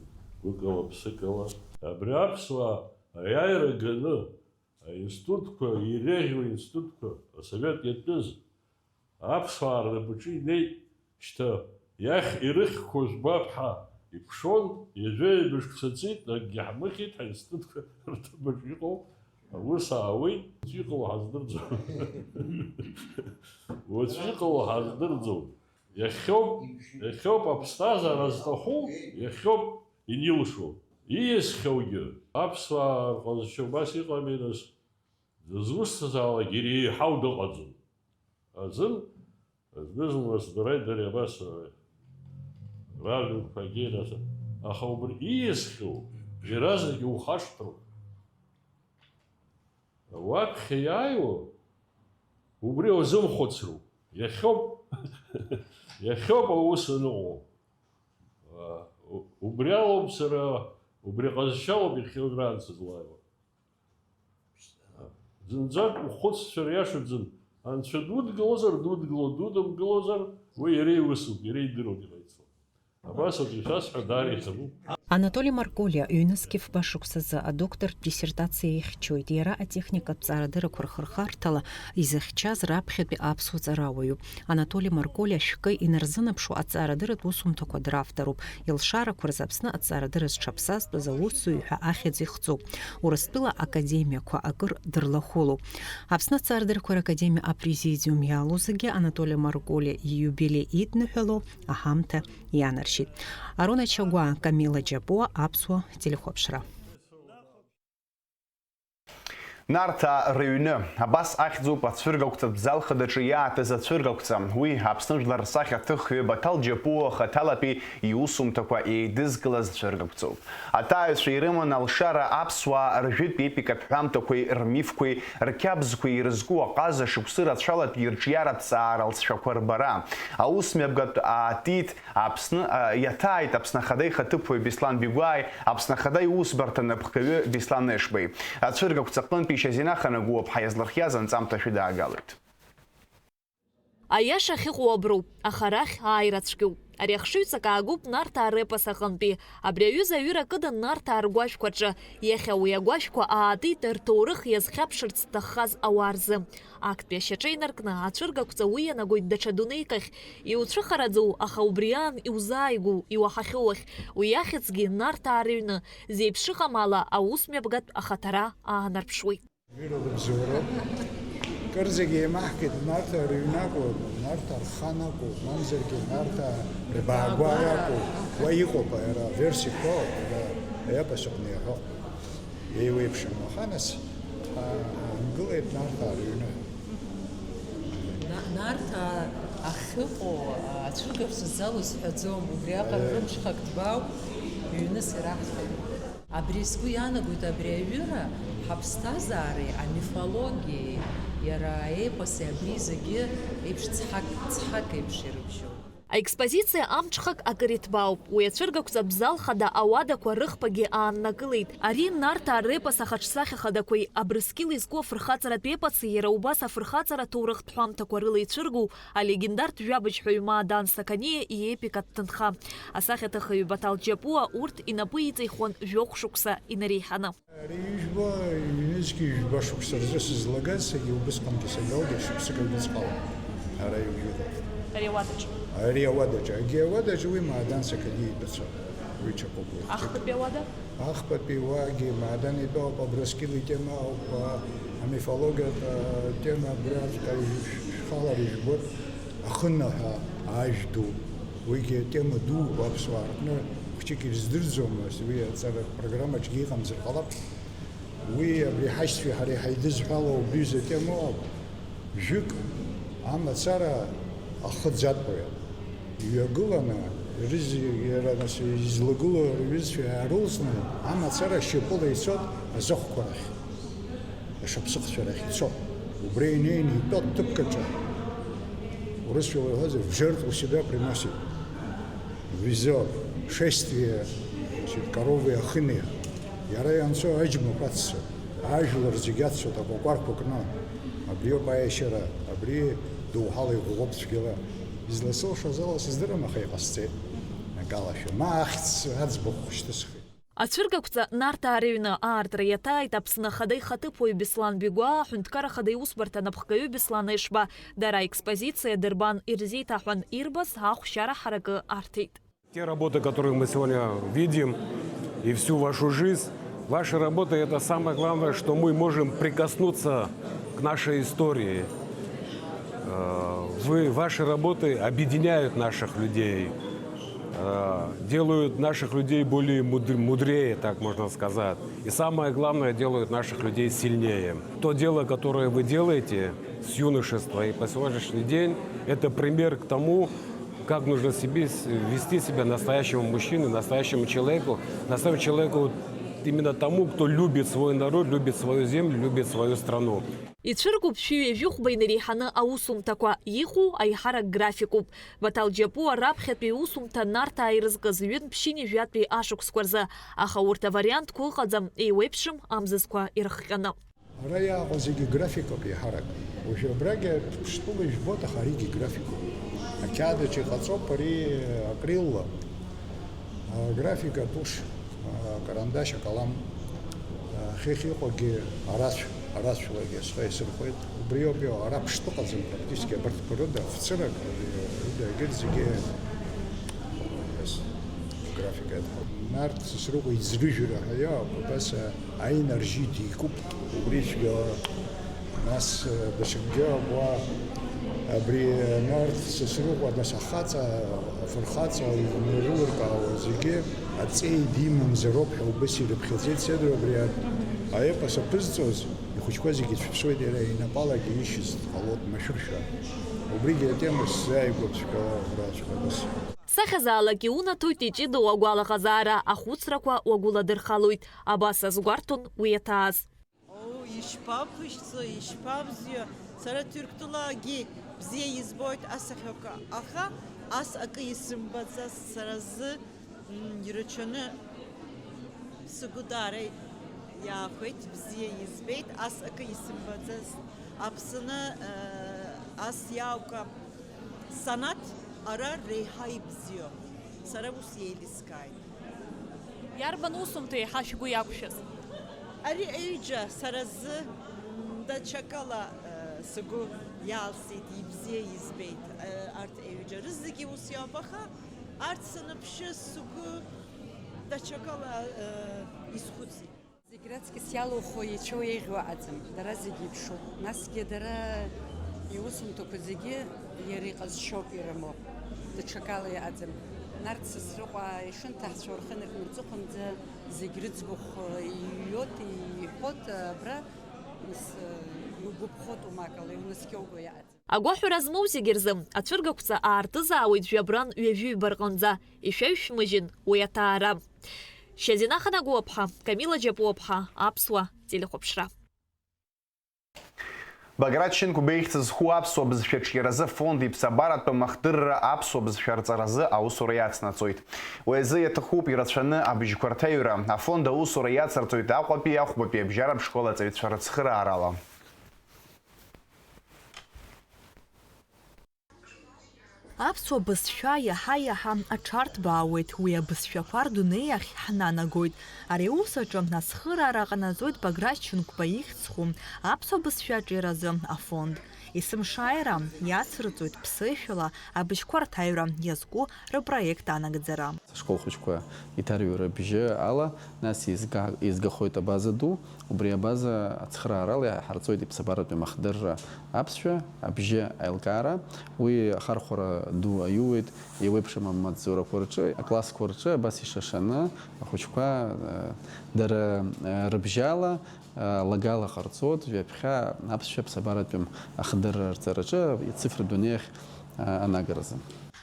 гәыкала, ԥсыкала. Абри аԥсуаа аиааира ганы, аинститутқәа, иреиӷьу аинститутқәа, асовет иатәыз аԥсуаа рнапаҿы инеит, шьҭа иахь ирыхьқәоу жәбап ҳәа иԥшуан, ҩажәа еибашықәса ҵит, акгьы ҳмыхьит, ҳаинститутқәа рҭыԥаҿ иҟоу аус аауеит, уаҵәы иҟало ҳаздырӡом. Уаҵәы иҟало ҳаздырӡом. Иахьоуп, иахьоуп аԥсҭазаара зҭаху, иахьоуп инилшо. Ииасхьоугьы, аԥсуаа рҟазшьа убас иҟами, нас, дызусҭазаалак иреиҳау дыҟаӡам. Азын, зны-зынла сдырааит дара абас, ражәақәагьы, нас, аха убри ииасхьоу иаразнак иухашҭроуп. Уаԥхьа иааиуа, убри узымхәыцроуп. Иахьоуп, иахьоуп аус аныҟоу. А, у-, убри алоуп сара, убри ҟазшьалоуп иахьа уажәраанӡа сызлааиуа. Зынӡак ухәыццәа риашаӡам. Анцәа дудгылозар, дудгыло, дудымгылозар, уи иара иусуп, иара идыруан иҟаиҵо. Абас ауп ишәасҳәо, даара иҭабуп. Анатоли Марколиа ҩнызқь фба шықәсазы адоктортә диссертациа ихьчоит. Иара атехникатә ҵаарадыррақәа рхырхарҭала изыхьчаз раԥхьатәи аԥсуа ҵарауаҩуп. Анатоли Марколиа шәкы инарзынаԥшуа аҵаарадырратә усумҭақәа дравторуп. Илшарақәа рзы Аԥсны аҵаарадырра зҽаԥсазтәыз аусзуҩ ҳәа ахьӡ ихҵоуп. Урыстәыла академиақәа акыр дырлахәылоуп. Аԥсны аҵаарадыррақәа ракадемиа апрезидиум иалоу зегьы Анатоли Марколиа ииубилеи идныҳәало аҳамҭа ианаршьеит. Арона Чагәаа, Камила Џьапуа, Аԥсуа телехәаԥшра. Нарҭаа рыҩны, абас ахьӡуп ацәыргақәҵатә зал хадаҿы иааҭыз ацәыргақәҵа. Уи Аԥсны жәлар рсахьаҭыхҩы Баҭал Џьапуа хаҭалатәи иусумҭақәа еидызкылаз цәыргақәҵоуп. Аҭааҩцәа ирыман алшара аԥсуаа ржәытә епикатә ҳәамҭақәеи рмифқәеи рқьабзқәеи ирызку аҟаза шықәсы рацәалатәи ирҿиаратә ҵаара лҵшәақәа рбара. Аус мҩаԥгатә аатит Аԥсны, а, иаҭааит Аԥсны Ахада ихаҭыԥуаҩ Беслан Бигәааи Аԥсны Ахада иусбарҭа напхгаҩы Беслан Ешбеи. Ацәыргақәҵа аҟынтәи Шьазина Ханагәуаԥҳа иазлырхиаз анҵамҭа шәыдаагалоит. Аиаша ахьыҟоу аброуп, аха арахь ааира цәгьоуп. Ари ахшыҩҵак аагоуп Нарҭаа репос аҟынтәи. Абри аҩыза аҩыра кыдын Нарҭаа ргәашәқәа рҿы, иахьа уи агәашәқәа аатит рҭоурых иазхьаԥшырц зҭаххаз ауаа рзы. Актәи ашьаҿа инаркны, ацәыргақәҵа уи ианагоит даҽа дунеик ахь, иуцәыхараӡоу, аха убри аан иузааигәоу, иуаҳахьоу ахь, уи ахьӡгьы Нарҭаа рыҩны, зеиԥшыҟам ала аус мҩаԥгатә ахаҭара аанарԥшуеит. Вера лыбзоуроуп. Кырӡагьы еимаҳкит, Нарҭаа рыҩны акәу, Нарҭаа рхан акәу, мамзаргьы Нарҭаа рбаагәара акәу, уа иҟоуп иара аверсиақәа, иара аепос аҟны иаҳәо. Еиуеиԥшым, аха нас, а, аангылеит Нарҭаа рыҩны. На-, Нарҭаа ахьыҟоу, а, ацәыргақәҵа ззалоу сҳәаӡом, убриаҟара Э. рымҽхак ҭбаауп, ҩныс ираҳҭоит. Абри сгәы иаанагоит, абри аҩыра ҳаԥсҭазаареи амифологиеи, иара аепоси абри зегьы еиԥш цҳак, цҳак еиԥш ирыбжьоуп. Аекспозициа амҽхак акыр иҭбаауп, уи ацәыргақәҵатә зал хада ауадақәа рыхԥагьы ааннакылеит. Ари Нарҭаа репос ахаҿсахьа хадақәеи Абрыскьыл изку афырхаҵаратә епоси иара убас афырхаҵара ҭоурыхтә ҳәамҭақәа рыла ицәыргоу алегендартә жәабыжьҳәаҩ Маадан Сақаниа иепикатә ҭынха. Асахьаҭыхҩы Баҭал Џьапуа урҭ инапы иҵихуан жәохә шықәса инареиҳаны. Ари ижәбо, ҩнызқьи жәба шықәса рзы сызлагаз, сагьы убысҟангьы сагьалгеит, шықәсык аҩныҵҟала ара иҩит. Ари ауадаҿы? Ари ауадаҿы. Егьи ауадаҿы уи Маадан Сақаниа итәы цоит. Уи ҽакуп уи. Ахԥатәи ауада? Ахԥатәи уаагьы Маадан итәы ауп, Абрыскьыл итема ауп, а, амифологиатә, а, тема абри аҿ, а, шәхалар ижәбоит, Ахыннаҳәа ажә ду. Уигьы атема дууп аԥсуаа рҟны, хәыҷык ирыздырӡомызт, уи аҵара программаҿгьы иҟамзар ҟалап. Уи абри ҳашьцәеи ҳареи ҳаидызҳәало убри изы атема ыҟоуп. Жәык амацара ахы ӡатәуеит. Иҩагыланы, рыз-, иара нас излагылоу рҩызцәа иаарылҵны, амацара шьапыла ицоит азахәқәа рахь. Ашаԥсыхцәа рахь ицо. Убра инеины итәоуп ҭыԥк аҿы. Урысшәала иҳәозар, в жертву себя приносит. Везёт. Шествие, значит, коровы Ахыны. Иара ианцо аџьмақәа аццо, ажәлар зегь аццот, акәакәарқәа кны. Абриоуп аиашьара, абри доуҳала иӷәӷәоуп цәгьала. Изласылшоз ала сыздырам, аха иҟасҵеит. Акалашәа. Ма ахьӡ аӡбахә шьҭысхит. Ацәыргақәҵа Нарҭаа рыҩны аартра иаҭааит Аԥсны Ахада ихаҭыԥуаҩ Беслан Бигәаа, аҳәынҭқар Ахада иусбарҭа анапхгаҩы Беслан Ешба, дара аекспозициа дырбан ирзеиҭаҳәан ирбаз ахәшьара ҳаракы арҭеит. Те работы, которые мы сегодня видим, и всю вашу жизнь, ваша работа — это самое главное, что мы можем прикоснуться к нашей истории. Э, вы, ваши работы объединяют наших людей, э, делают наших людей более мудр-, мудрее, так можно сказать. И самое главное, делают наших людей сильнее. То дело, которое вы делаете с юношества и по сегодняшний день, это пример к тому, как нужно себе с-, вести себя настоящему мужчине, настоящему человеку, настоящему человеку, именно тому, кто любит свой народ, любит свою землю, любит свою страну. Ицәыргоуп шәи ҩажәи хәба инареиҳаны аусумҭақәа, иҟоу аиҳарак графикуп. Баҭал Џьапуа раԥхьатәи иусумҭа Нарҭаа ирызкыз ҩынтә ԥшьынҩажәи жәатәи ашықәсқәа рзы, аха урҭ авариантқәа ыҟаӡам, еиуеиԥшым амзызқәа ирыхҟьаны. Ара иааҟоу зегьы графикоуп еиҳарак. Уажәы абрагьы Ԥштәыла ижәбоит, аха аригьы графикоуп. Ақьаад аҿы иҟаҵоуп ари акрилла. Аграфика атушь, акарандашь, акалам, ахьыхь иҟоугьы арацә, арацәлагьы схы исырхәеит. Убриоуп иҟоу, ара Ԥштәы ыҟаӡам, практически абарҭқәа рыда, фцырак, рыда, егьырҭ зегьы, ес, графика иадҳәалоуп. Нарҭ Сасрыҟәа иӡрыжәра ҳәа иҟоуп, абас, а, аинаржьит икуп, убри цәгьала. Нас, э, даҽакгьы акәуа, абри, э, Нарҭ Сасрыҟәа, нас ахаҵа, афырхаҵа ирылыркаауа зегьы аҵеи димамзароуп ҳәа убас ирыԥхьаӡеит Седру абри а-, аепос аԥызҵоз, Ахәыҷқәа зегьы цәыԥсуеит, иара инапалагьы ишьыз дҟалоит машәыршәа. Убригьы атема сзааигәоуп цәгьала убраҵәҟьа абас. Сахьазаалак иунаҭоит иҷыдоу агәалаҟазаара, ахәыцрақәа уагәыладырхалоит, абас азгәарҭон уи иаҭааз. Оо, ишԥаԥышәҵо, ишԥабзио! Сара Ҭырқәтәылагьы бзиа избоит ас ахьоука, аха ас акы исымбаӡац сара зы, мм, ирацәаны сыгәы даара иаахәеит, бзиа избеит, ас акы исымбаӡац. Аԥсны, э, ас иааука санаҭ ара реиҳа ибзиоуп. Сара ус еилыскааит. Иарбан усумҭа еиҳа шәгәы иақәшәаз? Ари аҩыџьа сара зы, м, даҽакала, э, сгәы иалсит, ибзиа избеит, э, арҭ аҩыџьа рызегьы ус иоуп, аха арҭ саныԥшы, сгәы даҽакала, э, исхәыцит. Зегь раҵкыс иалухо иацәоу еиӷьу аӡам, дара зегьы иԥшуп. Насгьы дара иусумҭақәа зегьы иара иҟазшьоуп ирымоу, даҽакала иҟаӡам. Нарҭ Сасрыҟәа ишынҭаҳцәоу рхы наркны рҵыхәанӡа зегь рыӡбахә иҩуеит, иҳәоит, абра, нас, иугәаԥхоит умакала, иунаскьоуго иҟаӡам. Агәаҳәара змоу зегьы рзы ацәыргақәҵа аартызаауеит жәабран ҩажәиҩба рҟынӡа, ишәаҩшәмыжьын уи аҭаара. Шьазина Ханагәыаԥҳа, Камила Џьапуаԥҳа, Аԥсуа телехәаԥшра. Баграт Шьынқәба ихьӡ зху аԥсуа бызшәа аҿиаразы афонд иԥсабаратәым ахдырра аԥсуа бызшәа арҵаразы аусура иацнаҵоит. Уи азы иаҭахуп ирацәаны абыжьқәа рҭаҩра. Афонд аусура иацырҵоит Аҟәатәи Ахәбатәи абжьаратә школ аҵаҩцәа рыцхыраарала. Аԥсуа бызшәа иаҳа-иаҳа аҽарҭбаауеит, уи абызшәақәа рдунеи ахь ҳнанагоит. Ари аус аҿы ацхыраара ҟанаҵоит Баграт Шьынқәба ихьӡ зху аԥсуа бызшәа аҿиаразы афонд. Есымшааира иацырҵоит ԥсышәала абыжьқәа рҭаҩра иазку рпроект анагӡара. Ашкол хәыҷқәа иҭарҩуа рыбжьы ала, нас еизга-, еизгахоит абаза ду, убри абаза ацхыраарала иҳарҵоит иԥсабаратәи амахдырра аԥсшәа абжьы аилкаара. Уи ахархәара ду аиуеит еиуеиԥшым амаҵзурақәа рҿы, аклассқәа рҿы абас ишашаны ахәыҷқәа, э, дара, э, рыбжьала, э, лагала ҟарҵоит, ҩаԥхьа аԥсшәа аԥсабаратәым ахдырра арҵараҿы ицифратә дунеи ахь, э, анагаразы.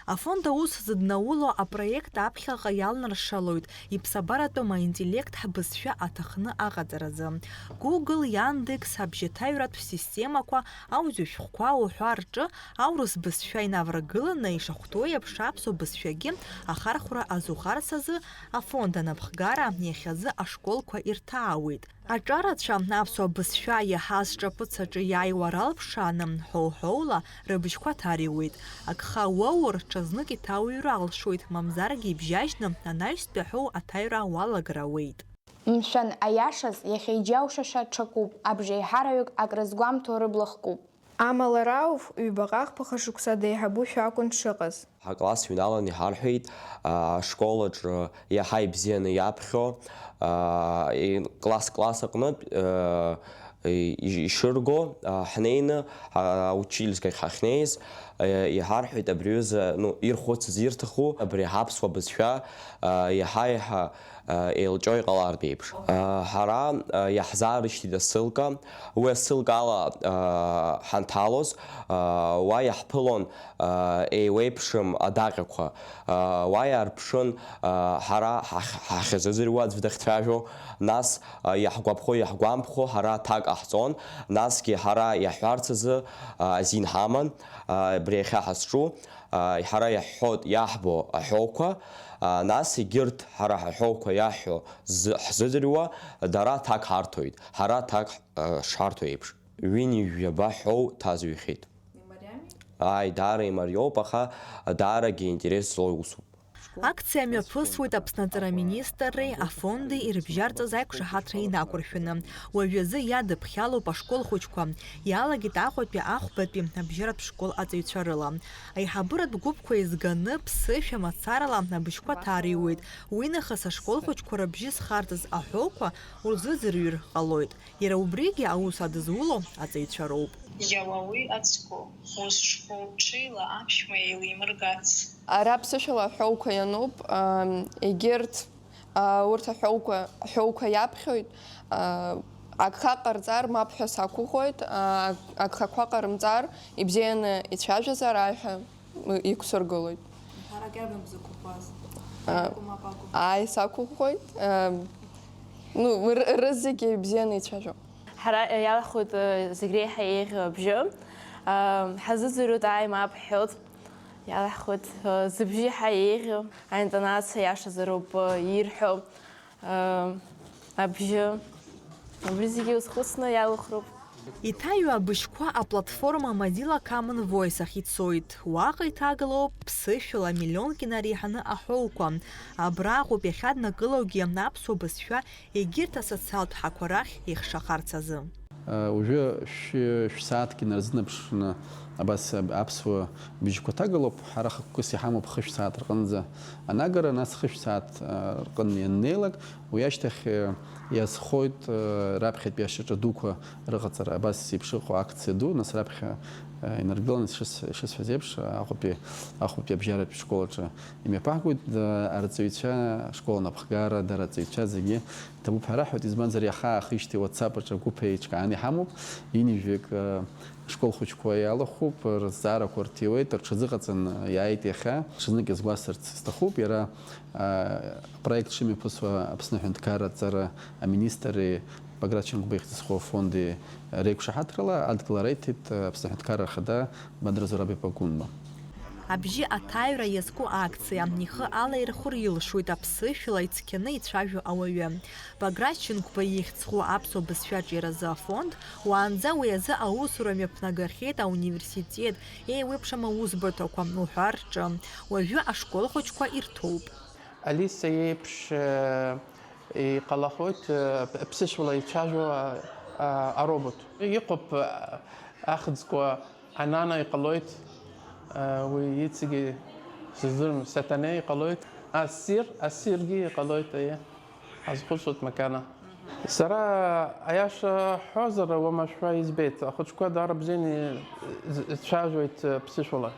Афонд аус зыднауло апроект аԥхьаҟа иалнаршалоит иԥсабаратәым аинтеллект ҳбызшәа аҭахны аҟаҵаразы. Google, Яндекс, абжьаҭаҩратә системақәа, аудиошәҟәқәа уҳәа рҿы аурыс бызшәа инаваргыланы ишахәҭоу еиԥш аԥсуа бызшәагьы ахархәра азухарц азы афонд анапхгара иахьазы ашколқәа ирҭаауеит. Аҿарацәа аԥсуа бызшәа иаҳаз ҿаԥыц аҿы иааиуа ралԥшааны, ҳәоу-ҳәоула, рыбжьқәа ҭариуеит. Агха уоур, ҽазнык иҭауҩыр алшоит, мамзаргьы ибжьажьны анаҩстәи аҳәоу аҭаҩра уалагар ауеит. Мшәан, аиашаз, иахьа иџьаушьаша ҽакуп, абжеиҳараҩык акрызгәамҭо рыбла хкуп. Амала Рауф ҩбаҟа-хԥаҟа шықәса деиҳабушәа акәын дшыҟаз. Ҳакласс ҩналан иҳарҳәеит, аа, ашкол аҿы иаҳа ибзианы иаԥхьо, аа, и-, класс-класс аҟнытә, аа, и-, ишырго, аа, ҳнеины, аа, аучительскахь ҳахьнеиз, аа, иҳарҳәеит абри аҩыза, ну, ирхәыцыз ирҭаху, абри ҳаԥсуа бызшәа, аа, иаҳа-иаҳа, аа, еилҿо иҟалартә еиԥш. Аа, ҳара, аа, иаҳзаарышьҭит асылка, уи асылкала, аа, ҳанҭалоз, аа, уа иаҳԥылон, аа, еиуеиԥшым адаҟьақәа. Уа иаарԥшын, ҳара ҳахьазыӡырҩуа аӡә дахьцәажәо, нас иаҳгәаԥхо, иаҳгәамԥхо, ҳара аҭак ҟаҳҵон, насгьы ҳара иаҳҳәарц азы азин ҳаман, абри иахьа ҳазҿу, ҳара иаҳҳәот, иаҳбо аҳәоуқәа, нас егьырҭ ҳара ҳаҳәоуқәа иаҳҳәо ҳзыӡырҩуа, дара аҭак ҳарҭоит, ҳара аҭак шҳарҭо еиԥш. Ҩынҩажәаба ҳәоу ҭазҩхьеит. Ааи, даара имариоуп, аха даарагьы интерес злоу усуп. Акциа мҩаԥысуеит Аԥсны аҵара аминистрреи афонди ирыбжьарҵаз аиқәшаҳаҭра инақәыршәаны. Уажәазы иадыԥхьалоуп ашкол хәыҷқәа. Иалагеит Аҟәатәи Ахәбатәи абжьаратә школ аҵаҩцәа рыла. Аиҳабыратә гәыԥқәа еизганы ԥсышәа мацарала абыжьқәа ҭариуеит. Уинахыс ашкол хәыҷқәа рыбжьы зхарҵаз аҳәоуқәа урзыӡырҩыр ҟалоит. Иара убригьы аус адызуло аҵаҩцәа роуп. Иауа уи ацгәы, ус шхәу ҽеила аԥшәма еилимыргац. Ара ԥсышәала аҳәоуқәа иануп, егьырҭ, урҭ аҳәоуқәа, аҳәоуқәа иаԥхьоит, Агха ҟарҵар мап ҳәа сақәыӷәӷәоит, а, агхақәа ҟарымҵар, ибзианы ицәажәозар ааи ҳәа иқәсыргылоит. Ҳарак иавам бзықәыԥуаз. А, Акәым, апакәым. Ааи, сақәыӷәӷәоит. А, ну, р-, рызегьы ибзианы ицәажәо. Ҳара иалахәуеит, э, зегь реиҳа еиӷьу абжьы. А, ҳазыӡырҩуеит, ааи, мап ҳҳәоит. Иалаҳхуеит, э, зыбжьы еиҳа еиӷьу, аинтонациа иашазароуп, э, ирҳәо, э, абжьы. Убри зегьы узхәыцны иалухроуп. Иҭаҩу абыжьқәа аплатформа Mozilla Common Voice ахь ицоит. Уаҟа иҭагалоуп ԥсышәала миллионк инареиҳаны аҳәоуқәа. Абра акәуп иахьаднакылогьы аԥсуа бызшәа егьырҭ асоциалтә ҳақәа рахь ихшахарц азы. Уажәы шә-, шәсааҭк инарзынаԥшны абас аԥсуа быжьқәа ҭагалоуп, ҳара хықәкыс иҳамоуп хышә сааҭ рҟынӡа анагара, нас хышә сааҭ, а, рҟын ианнеилак, уи ашьҭахь, а, иазхоит, а, раԥхьатәи ашьаҿа дуқәа рыҟаҵара, абас еиԥш ыҟоу акциа ду, нас раԥхьа, а, инаргыланы, ишыс-, ишысҳәаз еиԥш, Аҟәатәи ахәбатәи абжьаратәи школ аҿы имҩаԥаҳгоит, а, арҵаҩцәа, ашкол анапхгара, дара арҵаҩцәа зегьы иҭабуп ҳәа раҳҳәоит, избанзар, иаха аахижьҭеи WhatsApp аҿы агәыԥ еиҿкааны иҳамоуп, ҩынҩажәик, а, Ашкол хәыҷқәа иалахәуп, рызҵаарақәа рҭиуеит, рҽазыҟаҵаны иааит иахьа. Ҽазнык иазгәасҭарц сҭахуп, иара, а, апроект шымҩаԥысуа Аԥсны аҳәынҭқарра аҵара аминистрреи Баграт Шьынқәба ихьӡ зху афонди реиқәшаҳаҭрала адгылара иҭеит Аԥсны аҳәынҭқарра ахада Бадра Зураб-иԥа Гәынба. Абжьы аҭаҩра иазку акциа ихы алаирхәыр илшоит аԥсышәала ицқьаны ицәажәо ауаҩы. Баграт Шьынқәба ихьӡ зху аԥсуа бызшәа аҿиаразы афонд, уаанӡа уи азы аусура мҩаԥнагахьеит ауниверситет, еиуеиԥшым аусбарҭақәа уҳәа рҿы. Уажәы ашкол хәыҷқәа ирҭоуп. Алиса иеиԥш, э, иҟалахоит, э, ԥсышәала ицәажәо, а, а, аробот. Иҟоуп, а, ахьӡқәа Анана иҟалоит, а, уи иҵегьы сыздырам, Сатанеи иҟалоит, Ассир, Ассиргьы иҟалоит, аиеи. Ҳазхәыцуеит макьана. Сара, аиаша ҳҳәозар, уамашәа избеит. Ахәыҷқәа даара бзианы ицәажәоит, ԥсышәала.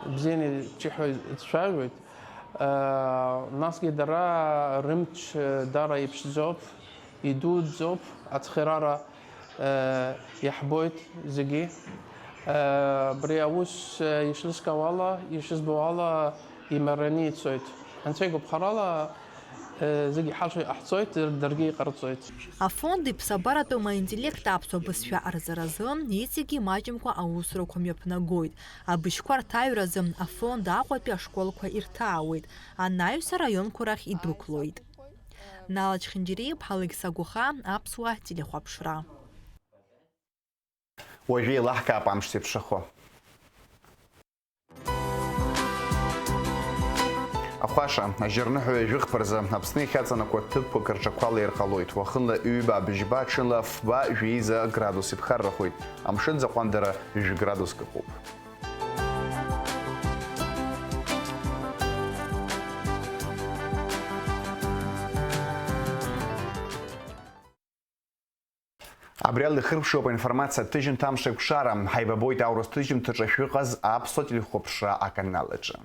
Бзианы иччаҳәа ицәажәоит. Насгьы дара рымч даара иԥшӡоуп, идуӡӡоуп, ацхыраара иаҳбоит зегьы. Абри аус ишрызкаауала, ишызбо ала, имараны ицоит. Анцәа игәаԥхарала, зегьы ҳарҭ иҟаҳҵоит, даргьы иҟарҵоит. Афонд иԥсабаратәым аинтеллект аԥсуа бызшәа арҵаразы иҵегьы имаҷымкәа аусурақәа мҩаԥнагоит. Абыжьқәа рҭаҩразы афонд Аҟәатәи ашколқәа ирҭаауеит, анаҩс араионқәа рахь идәықәлоит. Нала Чхинджириа-иԥҳа, Алықьса Гәыха, Аԥсуа телехәаԥшра. Уажәы еилаҳкаап амш зеиԥшрахо. Ахәаша, ажьырныҳәаҩ ажәыхԥа рзы Аԥсны иахьаҵанакуа ҭыԥқәак рҿақәа леир ҟалоит. Уахынла ҩба-быжьба, ҽынла фба-жәеиза градус иԥхаррахоит. Амшын аӡы аҟәандара жәградуск ыҟоуп. Абри ала ихыркәшоуп аинформациа аҭыжьымҭа Амш еиқәшара. Ҳаибабоит аурыс ҭыжьымҭаҿы шәыҟаз аԥсуа телехәаԥшра аканал аҿы.